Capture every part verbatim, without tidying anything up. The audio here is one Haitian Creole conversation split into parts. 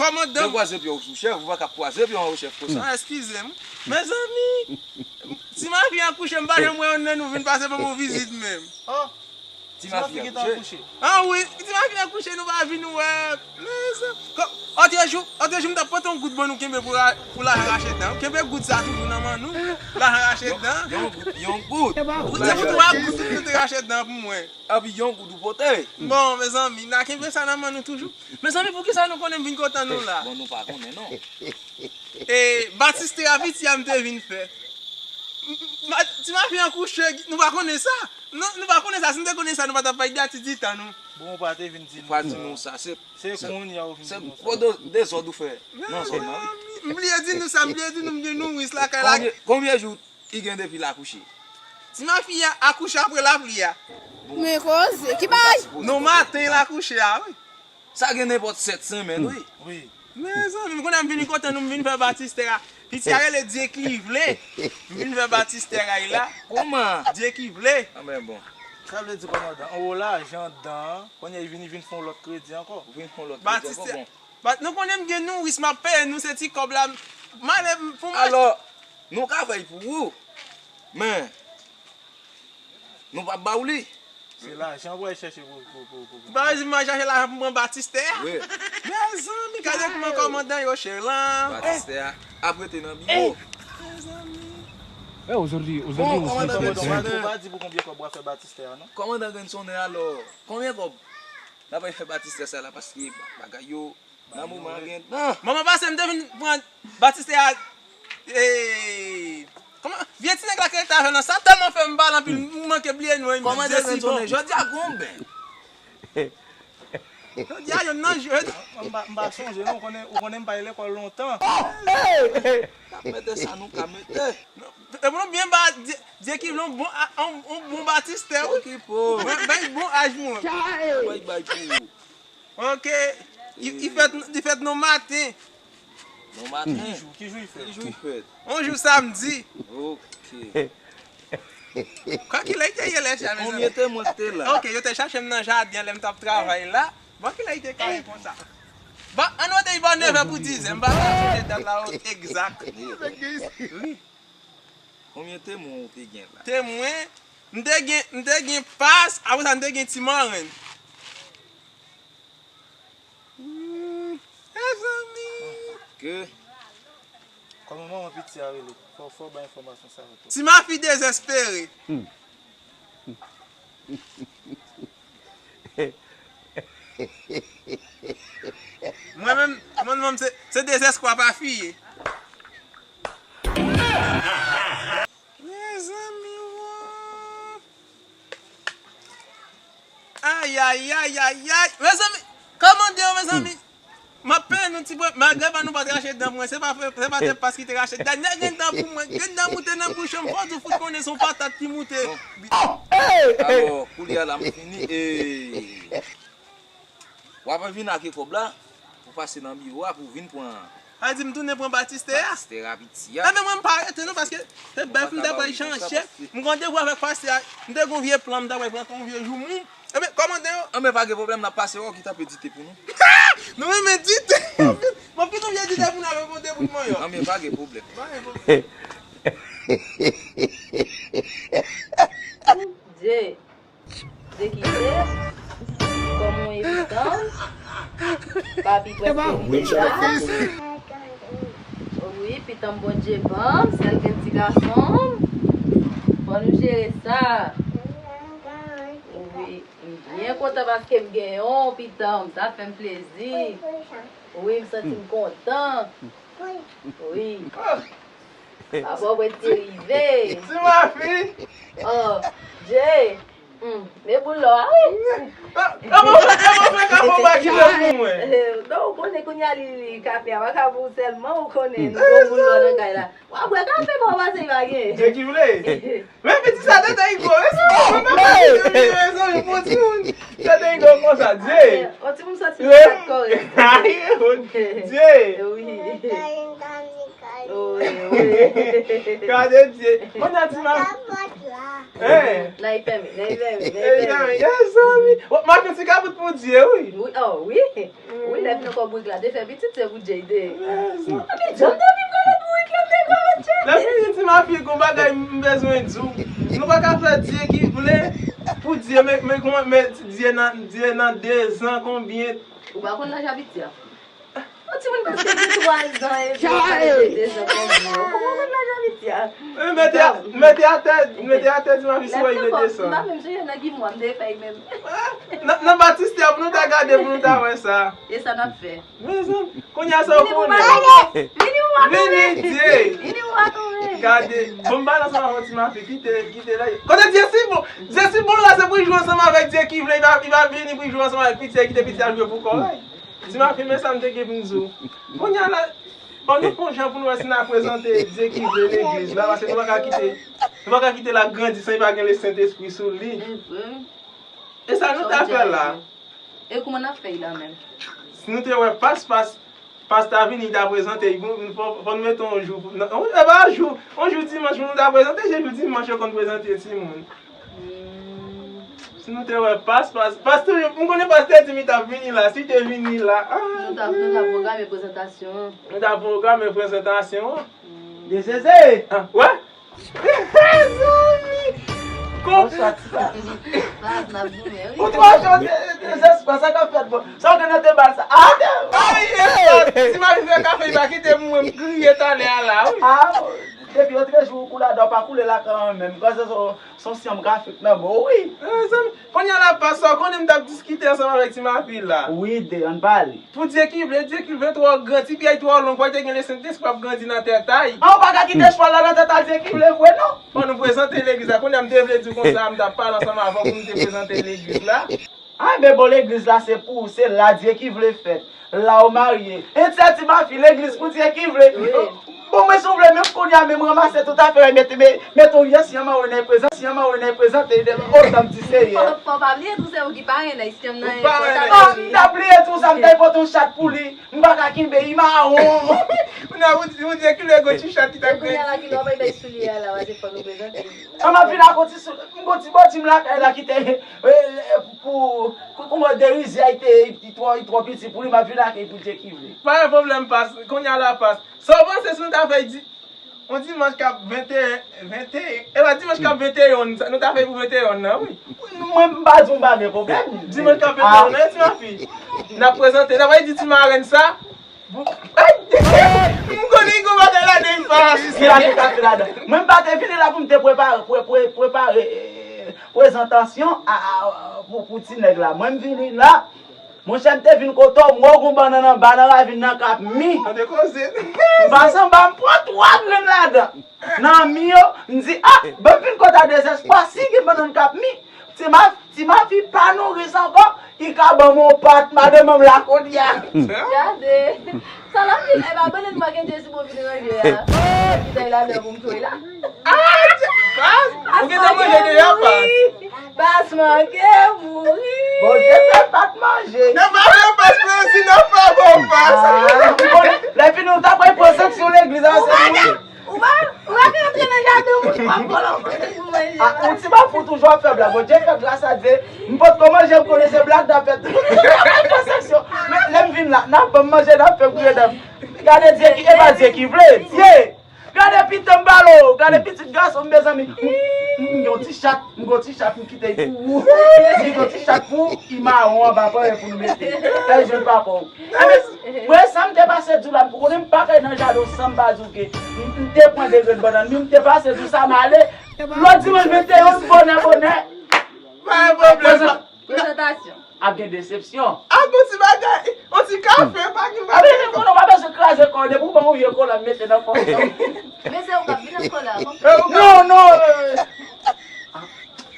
Kòmandan. Lè kwaze pye w sou chèf, ou pa ka kwaze pye w anwo chèf konsa. Ah, eskize m. Mezanmi, Ti Mafi akouche, m pa janm wè yonn nan nou vin pase ban m yon vizit menm. Oh, Ti Mafi akouche. Ah wi, Ti Mafi akouche, nou pa vin wè. Mezanmi. Otrejou, otrejou, m t ap pote yon goud ban nou kenbe pou, pou lajan rache dan. Kenbe goud sa toujou nan men nou. Lajan rache dan. Yon goud, yon goud. Se pou twa goud nou te rache dan pou mwen. Epi yon goud ou pote. Bon, mezanmi, n a kenbe sa nan men nou toujou. Mezanmi, poukisa nou konnen m vin kontan nou la? Bon, nou pa konnen, non. E, batistè a piti a m te vin fè. M, m, ma, Ti Mafi akouche, nou pa konnen sa? Non, nou pa konnen sa. Si n te konnen sa, nou pa t ap bay dati di tan nou. Bon, ou pa te vin di nou sa. Ou pa di nou sa. Se, se kounye a ou vin di nou sa. Se gwo dezòd ou fè nan zòn nan, wi. M bliye di nou sa, m bliye di nou m gen nouris lakay la. Konbyen, konbyen jou li gen depi l akouche? Ti Mafi a akouche apre lapli a. Men koze, ki bagay? Non maten l akouche a, wi. Sa gen nenpòt sèt semèn, wi. Wi. Mezanmi, kounye a m vin kontan nou, m vin fè batistè a. Piti a rele Dye ki vle. M vin fè batistè a la. Kòman? Dye ki vle. Anben bon. Sa vle di, kòmandan, anwo lajan dan, kounye a li vin, li vin fè yon lòt kredi ankò. Ou vin fè yon lòt kredi ankò, bon. Bat, nou konnen m gen nouris, m ap peye nou se ti kòb la. M ale pou m. Alò, nou ka fè l pou ou, men nou p ap ba w li. Se lajan pou al chèche pou, pou, pou, pou. Ba, di m al chache lajan pou mwen batistè a. Wi. Mezanmi, gade kòman kòmandan yo chè lan. Batistè a ap rete nan biwo. Mezanmi. Bon, kòmandan Grenson. Ou pa di pou konbyen kòb w ap fè batistè a, non? Kòmandan Grenson, alò, konbyen kòb n ap fè batistè sa la, paske bagay yo nan moman an gen tan. Manman pase m te vin pran batistè a. E, kòman vye ti nèg la ki rete avè l lan, sa tèlman fè m pale anpil, m manke bliye non. Kòmandan Grenson, jodi a gonben. Jodi a yo nan jodi. M pa, m pa sonje non, ou konnen, ou konnen m pa al lekòl lontan. N ap mete sa nou ka mete. E pou nou byen ba Dye, Dye ki vle yon bon, a, yon, yon bon batistè, wi. Okipe w. Mwen bay bon aj mwen. Mwen bay pou ou. Ok. Li, li fèt, li fèt non maten. Non maten. Ki jou, ki jou li fèt? Ki jou li fèt? Yon jou samdi. Ok. Kon kilè li te ye lè sa, mezanmi? Konbyen temwen ki te la? Ok, yo te chache m nan jaden an lè m t ap travay la. Bon, kilè li te kare konsa? Bon, ann wote li bò nevè pou dizè, m pa ka sonje dat la egzak. Wi. Konbyen temwen ou te gen la? Temwen, m te gen, m te gen pas, apre sa m te gen ti marenn. Hmm, mezanmi. Ke? Kòman manman piti a rele? Fò, fò w bay enfòmasyon sa yo tou. Ti Mafi dezespere. Mwen menm, mwen menm se, se dezespwa pa fiye. Mezanmi, wo. Ay, ay, ay, ay, ay. Mezanmi, kòmandan yo, mezanmi. M ap peye nou ti pwen, malgre pa nou pa t rache dan pou mwen, se pa, se pa te pas ki te rache dan. Nèg gen dan pou mwen, gen dan moute nan bouch an, fò w fout konnen se yon patat ki moute. Alò, koulye a la, m fini. E, w ap vin ak kòb la, pou pase nan biwo a, pou vin pran. Sa di m tounen pran batistè a? Batistè a piti a. Enben mwen m pa rete non, paske se bèf m ta pral chanje. M gen randevou avèk pastè a. M te gen yon vye plan, m ta pral pran yon vye joumou. Enben, kòmandan yo. Enben, pa gen pwoblèm, n ap pase wè w ki t ap edite pou nou. Nou renmen edite. Bon, ki nou vye edite pou nou avèk yon deboutman yo. Enben, pa gen pwoblèm. Pa gen pwoblèm. Dye. Dye ki vle. Kòman w ye, pitanm? Papi prèske rive la. Wi, pitanm, Bondye ban m, sèl gen ti gason m. Fò nou jere sa. Wi, m byen kontan paske m gen yon pitanm, sa fè m plezi. Wi, m santi m kontan. Wi. Papa w prèske rive. Ti Mafi. Oh, Dye. Hmm, men boul lò a, wi. Kòman w fè, kòman w fè, kòman w fè ki lè pou mwen? Eh, non, ou konnen kounye a li, li kafe a pa ka pou ou sèlman, ou konnen, nou gon boul lò nan kay la. W ap bwè kafe, bon, pase pa gen. Dye ki vle. Men piti sa tete Igo, men se mwen, mwen pa ka di mezanmi, bon timoun. Tete Igo konsa, Dye. On timoun soti nan kat kòrèk. Dye. Wi. Wi, wi. Gade Dye. Mwen nan ti ma- Hey! Nan li fèmen, nan li fèmen, nan li fèmen. Mezanmi. M ap yon ti kabrit pou Dye, wi. Wi, oh, wi. Wi, lè vin ankò bourik la, te fè pitit, se pou Dye, te. Mezanmi. Janm te vin prale bourik la, te kòmanse. Lè fini, ti mafi, gon bagay m bezwen di w. Nou pa ka fè Dye ki vle pou Dye, men, men, men Dye nan, Dye nan dezan, konbyen? Ou pa konn laj a pitit a? Yon timoun prèske gen twa zan epi w pale de dezan konbyen? Kòman w konn laj a pitit a? Mete a, mete atè, mete atè, ti mafi, si w wè li mete san. M pa menm sonje nan ki mwa m te fè l menm. Nan, nan batistè pou nou ta gade, pou nou ta wè sa. E sa n ap fè. Mezanmi, kounye a sa w konnen. Vini, Dye. Gade, bon, m pale ansanm avè w, ti mafi, kite, kite la. Kote Dye si bon? Dye si bon la, se pou l jwe ansanm avèk Dye ki vle, li va, li va vini pou l jwe ansanm avèk pitit, kite pitit a jwe pou kò l. Ti mafi, men sa m te gen pou m di w. Kounye a la, ban nou fè yon jan pou nou wè si n a prezante Dye ki vle legliz la, paske nou pa ka kite, nou pa ka kite l ap grandi san li pa gen Lesentespri sou li. E sa nou ta fè la. E kòman n ap fè l la menm? Si nou te wè pas, pas, pas ta vini, li ta prezante, fò, fò nou mete yon jou, non, e pa jou, yon jou dimanch pou nou ta prezante, se jou dimanch yo konn prezante timoun. Si nou te wè pas, pas, pas toujou, m konnen pas te di m li t ap vini la, si te vini la, ah, nou t ap, nou t ap pwograme prezantasyon an. Nou t ap pwograme prezantasyon an. Deseze! Ah, wè? Mezanmi! Konprann sa. Pas, n ap goumen, wi. Ou twò cho, dezespwa, sa k ap fèt, bon? Sa w gen nan te bal sa? Ah, te... Ay, espas, ti mafi fè kafe, li pa kite m, mwen, m kriye talè a la, wi. Ah, depi yon trè jou ou kou ladan, w pa koule lakay an menm. Kòm se son, son syanm kafe k nan men w, wi. Mezanmi, kounye a la, pas, sa w konnen m t ap diskite ansanm avèk ti mafi la. Wi, de, ann pale. Pou Dye ki vle, Dye ki vle twò gran, ti pyè twò long, fò l te gen Lesentespri ap grandi nan tèt a l. An, ou pa ka kite chwal la nan tèt a Dye ki vle vre, non. Fò nou prezante legliz la. Kounye a m te vle di w konsa, m t ap pale ansanm avè w pou nou te prezante legliz la. Ay, men bon, legliz la se pou ou, se la Dye ki vle fèt. La ou marye. Enti a ti mafi, legliz pou Dye ki vle. Wi. Bon, mwen, si w vle, menm kounye a, menm ranmase tout afè, mete, me-, mete yon vye syanm anwo nan prezan, syanm anwo nan prezante, de, o, tanm di Seyè. Fò, fò pa bliye tou, se ou ki parenn, ayisyen nan, fò ta bliye. M ta bliye tou, sa m ta pote yon chat pou li. M pa ka kenbe, li mawon. Ou nan, ou di, ou di, kilè gon ti chat ki ta... Kounye a la, kilè w ap bay soulye a la, paske fò nou prezante. An, m ap vin ak yon ti sou, m gon ti bòti m lakay la ki te, e, e, pou, pou, kòman derizyè, li te, li twò, li twò piti pou li, m ap vin ak li pou Dye ki vle. Pa gen pwoblèm, pas, kounye a la, pas. Sa w panse si nou ta fè di, yon dimanch k ap venteyen, venteyen, e pa dimanch k ap venteyen, sa nou ta fè pou venteyen nan, wi. Mwen, m pa di w m pa gen pwoblèm. Dimanch k ap venteyen nan, e ti mafi. N ap prezante, n ap di ti marenn sa. Bon. Ay, m konnen gon bagay ladan, pas. Gen bagay kafe ladan. Mwen, m pa te vini la pou m te prepare, pre-, pre-, prepare, eh, prezantasyon a, a, pou, pou ti nèg la. Mwen, m vini la. Monchè, m te vin kote w, m wè w gon bannann anba nan ravin nan k ap mi. Tande koze. M pase anba, m pran twa grenn ladan. Nan mi yo, m di, ah, ban m vin kote a dezespwa, si gen bannann k ap mi, ti ma, ti mafi pa nouris ankò, li ka ban m yon pat, madanm an m la kounye a. Gade. Sa l ap di, e pa bannann mwen gen Dye si bon vin ranje a. Ki te ladan pou m tou la. Ah, pas, ou gen tan manje deyò, pas. Pas manke mouri. Bondye fè pat manje. Nan pa fè pas plezi, nan pa bon pas. Ah, lè fini, ou ta pral pran sanksyon legliz a, se mouri. Ou pa, ou pa ka antre nan jaden moun, w ap vòlò manje pou manje. Ah, ou ti bafou toujou ap fè blag. Bondye fè gras a Dye. M potko manje, m konnen se blag n ap fè. Pran sanksyon. Men lè m vin la, n ap ban m manje, n ap fè m kriye dan m. Gade Dye ki, e pa Dye ki vle. Dye! Gade pitit m balo, gade pitit gason m, mezanmi. M, m, m gen yon ti chat, m gen yon ti chat m kite pou ou. M gen yon ti chat pou ou, li mawon anba, pa anyen pou nou mete. Fè l jwenn papa w. Enben, mwen, sa m te pase di w la, m konnen m pa kay nan jaden w san m pa di w ke m, m te pran de grenn bannann, men m te pase di w sa, m ale. Lòt dimanch, m te yon bonè, bonè. Pa gen pwoblèm. Prezantasyon. Ap gen desepsyon. Ap yon ti bagay, yon ti kafe, pa gen bagay. Konnen w pa bezwen kraze kò w, depi w ban m yon vye kola, m mete nan fòm nan. Men se ou k ap vin ak kola a, konprann? Non, non.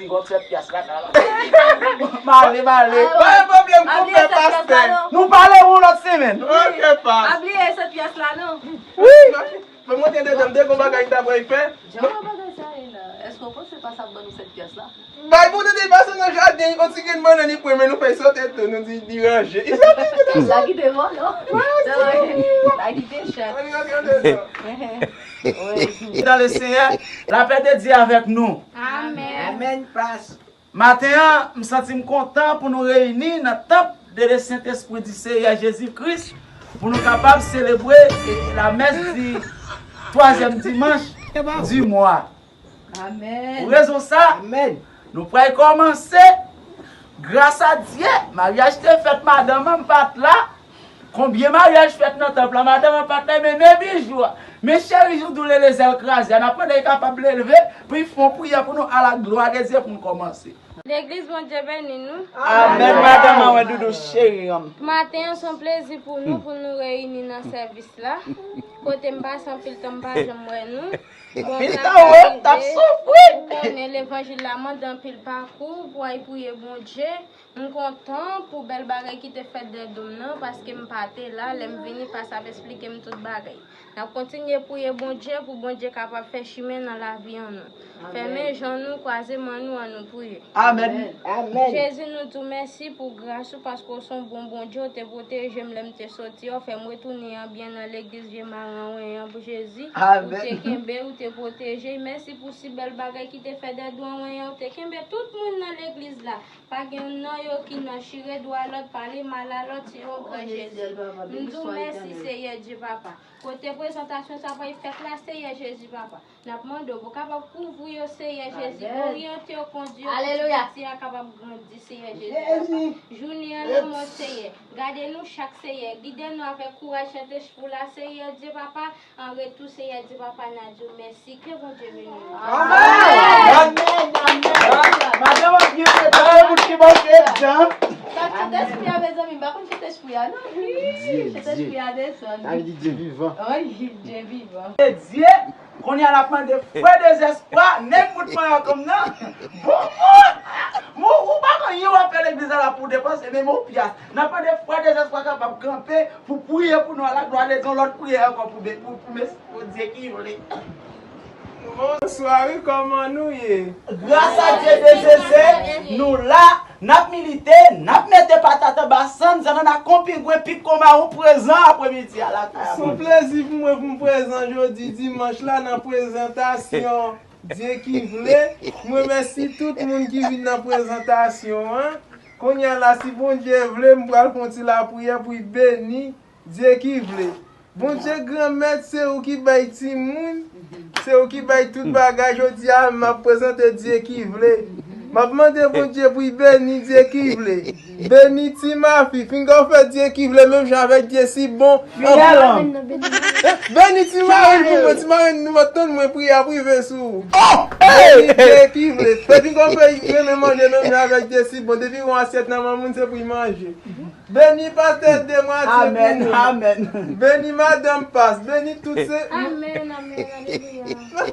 M gon sèt pyas la, la. M ale, m ale. Pa gen pwoblèm, konpè pastè. Nou pale yon lòt semèn. Ok, pas. Pa bliye sèt pyas la, non. Wi. Mwen, mwen te dedan, m te gon bagay m ta pral fè. Jan bagay sa ye la. Èske w panse pas ap ban nou sèt pyas la? Bay pou tande pase nan jaden, yon ti grenn bannann li pran, men nou fè sote tou, nou di li ranje. Li sote tou. Sa ki te vòlò. Sa ki te chat. Dans le Seigneur, la paix de Dieu avec nous. Amen. Amèn, pas. Maten an, m santi m kontan pou nou reyini nan tanp de le Sentespri di Seyè Jezi Kris, pou nou kapab selebre, eh, lamès di twazyèm dimanch di mwa. Amèn. Pou rezon sa, amèn, nou pral kòmanse. Gras a Dye, maryaj te fèt, madanm an m pa t la. Konbyen maryaj fèt nan tanp lan, madanm an pa t la, men, men bijou a, men cheri jou doule lezèl kraze a, n ap mande l kapab leve pou l fè yon priyè pou nou, à la gloire de Dieu, pou nou kòmanse. Legliz, Bondye beni nou. Amèn, madanm an, wè doudou cheri an. Maten an, se yon plezi pou nou, pou nou reyini nan sèvis la. Kote m pase anpil tan, m pa janm wè nou. Bon, anpil tan, wi, m t ap soufri. M konnen levanjil la mande anpil pakou pou al priye Bondye. M kontan pou bèl bagay ki te fèt dèyè do m nan, paske m pa te la, lè m vini, pas ap esplike m tout bagay. N ap kontinye priye Bondye pou Bondye kapab fè chimen nan lavi an nou. Fèmen jan nou, kwaze men nou, an nou priye. Amèn. Amèn. Jezi, nou di w mèsi pou gras ou, paske w se yon bon Bondye, w te pwoteje m lè m te soti a, w fè m retounen an byen nan legliz Vye Maren Anwen an pou Jezi. Amèn. Ou te kenbe, ou te pwoteje. Mèsi pou si bèl bagay ki te fèt dèyè do Anwen an, w te kenbe tout moun nan legliz la. Pa gen youn nan yo ki nan chire do a lòt, pale mal a lòt, se yon gran Jezi. M di w mèsi, Seyè Dye Papa. Kote prezantasyon sa pral fèt la, Seyè Jezi Papa. N ap mande w pou w kapab kouvri yo, Seyè Jezi. Oryante yo, kondui yo, pou ti piti a kapab grandi, Seyè Jezi Papa. Jounen an nan men w, Seyè. Gade nou chak, Seyè. Gide nou avèk kouraj Sentespri w la, Seyè Dye Papa. An retou, Seyè Dye Papa, n a di w mèsi. Ke Bondye beni nou. Amèn. Amèn. Amèn. Madanm an byen prepare, moun ki manke jan. Sa Sentespri a, mezanmi, m pa konn Sentespri a, non. Dye, Sentespri a desann. Sa vle di Dye vivan. Wi, Dye vivan. E Dye, kounye a n ap mande frè Dezespwa, nèg bout manyen kòm nan. Bon, bon. Ou, ou pa gen anyen w ap fè legliz la pou depanse, menm yon pyas. N ap mande frè Dezespwa kapab kanpe pou priye pou nou, à la gloire de Dieu, yon lòt priyè ankò pou, pou, pou mes-, pou Dye ki vle. Bonswa, wi, kòman nou ye? Gras a Dye, Dezeze, nou la, n ap milite, n ap mete patat anba sann, zanno n a konpigwen, pik konmaron prezan apremidi a lakay a. Se yon plezi pou mwen pou m prezan jodi dimanch la nan prezantasyon Dye ki vle. M remèsi tout moun ki vin nan prezantasyon an. Kounye a la, si Bondye vle, m pral fè yon ti lapriyè pou l beni Dye ki vle. Bondye Granmèt, se ou ki bay timoun, se ou ki bay tout bagay. Jodi a, m ap prezante Dye ki vle. M ap mande Bondye pou l beni Dye ki vle. Beni Ti Mafi, pinga w fè Dye ki vle menm jan avèk Dye si bon. Fidèl. Beni Ti Marin pou mwen, Ti Marin, nou mèt tann mwen, priyè ap rive sou ou. Beni Dye ki vle. Fè pinga w fè renmen manje menm jan avèk Dye si bon. Depi yon asyèt nan men moun, se pou l manje. Beni pastè Demwatye pou mwen. Amèn. Beni madanm pas. Beni tout se. Amèn, amèn, alelouya.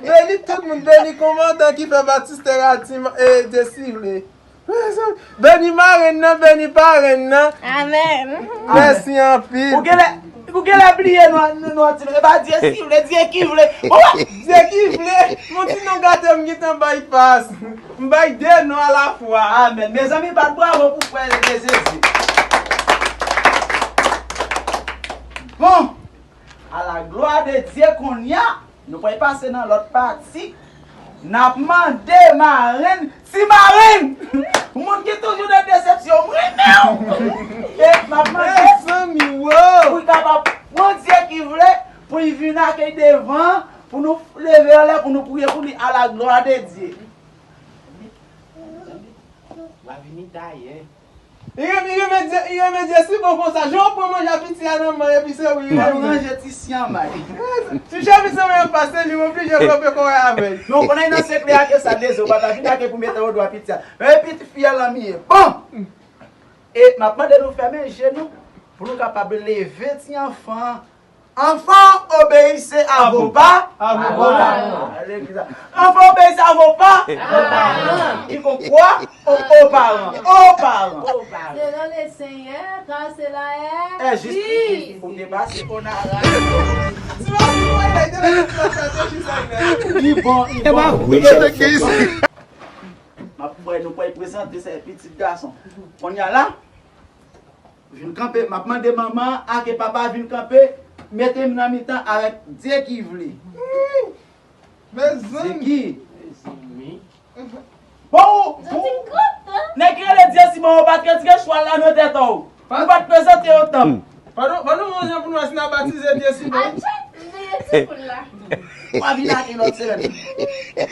Beni tout moun. Beni kòmandan ki fè batistè a Ti Ma-, e, Dye si vle. Beni marenn nan, beni parenn nan. Amèn. Mèsi anpil. Ou genlè, ou genlè bliye nou, nou, nou, ti, e pa Dye si vle, Dye ki vle. Ou wè? Dye ki vle. Mon ti non gate m gentan bay pas. M bay de non alafwa. Amèn. Mezanmi, bat bravo pou frè Dezeze. Bon, à la gloire de Dieu, kounye a, nou pral pase nan lòt pati. N ap mande marenn, Ti Marin! Moun ki toujou nan desepsyon, m renmen w! E m ap mande pou l kapab pran Dye ki vle, pou l vin ak li devan, pou nou leve anlè, pou nou priye pou li, à la gloire de Dieu. Wa vini tayè. Li renmen, li renmen Dye, li renmen Dye si bon konsa. Jan w pran manje a piti a nan men l, epi se ou li renmen. Mwen ranje ti syanmay. Ti chèmis an mwen pase, li oblije kanpe kò avè l. Non, konnen nan sekre a ke sa, Dezeze, ou pa ta vin ake pou mete odwa piti a. Men piti fi a lanmiye. Bon! E m ap mande nou fèmen je nou pou nou kapab leve ti anfan an. Enfants, obéissez à vos pa-, à vos parents. Enfants, obéissez à vos pa-, à vos parents. Quiconque croit aux, aux parents. Aux parents. Selon le Seigneur, car cela est juste. Ou te pase konara. Li bon, li bon. Wi, se te ki isi. M ap, nou pral prezante se pitit gason. Kounye a la, vin kanpe, m ap mande manman ak papa vin kanpe, mete m nan mitan avèk Dye ki vle. Mezanmi. Dye ki? Mezanmi. Bon, ou, ou, nèg ki rele Dye si bon, ou pa t retire chwal la nan tèt ou. Ou pa t prezante yo tanp. Pandan, pandan nou manje pou nou wè si n a batize Dye si bon. Atchè, m veye ti poul la. W a vin ake lòt semèn.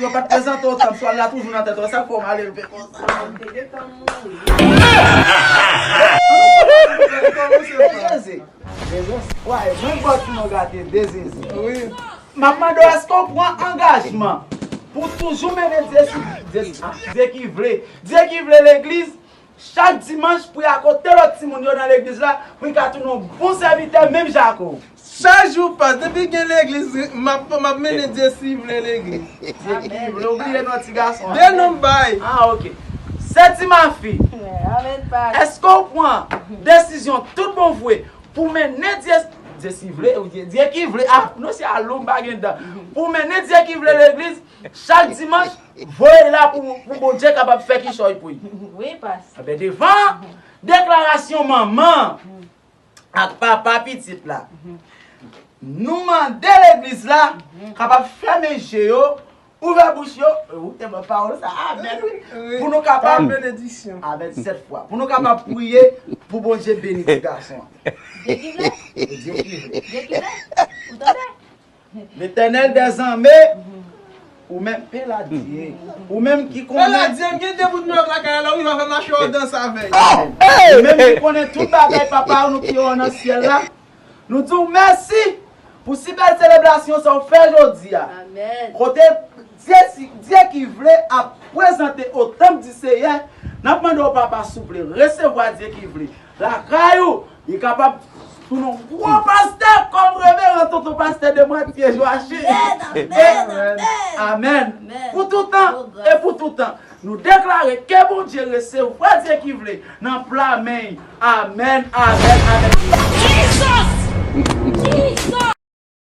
Yo pa t prezante w tanp, chwal la toujou nan tèt ou. Sa k fè w mal elve konsa. Te gentan mouri. Dezeze. Dezeze. Wè, menm bò ti non gate, dezeze. Wi. M ap mande w, èske w pran angajman pou toujou mennen Dye si, Dye, ah, Dye ki vle, Dye ki vle legliz, chak dimanch pou y akote lòt timoun yo nan legliz la, pou y ka tounen yon bon sèvitè menm jan ak ou. Chak jou pas, depi gen legliz, m ap, m ap mennen Dye si vle legliz. Dye ki vle, ou bliye non ti gason an. De non m bay. Ah, ok. Sè Timafi, amèn, pas. Èske w pran desizyon tout bon vre pou mennen Dye, Dye si vle, ou Dye, Dye ki vle, ah, non, se alon m pa gen dan. Pou mennen Dye ki vle legliz, chak dimanch, voye l la pou, pou Bondye kapab fè kichòy pou li. Wi, pas. Enben, devan deklarasyon manman ak papa pitit la, nou mande legliz la kapab fèmen je yo, ouvè bouch yo, ou te ban pawòl sa, amèn, wi. Wi. Pou nou kapab, benediksyon. Amèn, sèt fwa. Pou nou kapab priye pou Bondye beni ti gason an. Dye ki vle? Dye ki vle. Dye ki vle? Ou tande? Letènèl dèzame, ou menm, pe la Dye, ou menm ki konnen. Pe la Dye, m gen de bout mwen lakay la, wi, va fè mache w danse avè l. Ou menm ki konnen tout bagay, papa nou ki yo nan syèl la, nou di w mèsi pou si bèl selebrasyon sa w fè jodi a. Amèn. Kote Dye, si Dye ki vle ap prezante o tanp di Seyè, n ap mande w, papa, souple, resevwa Dye ki vle. Lakay ou, li kapab tounen yon gwo pastè kòm reveran tonton pastè Demwatye Jwachi. Amèn, amèn, amèn. Amèn. Pou toutan e pou toutan. Nou deklare ke Bondye resevwa Dye ki vle nan pla men l. Amèn, amèn, amèn.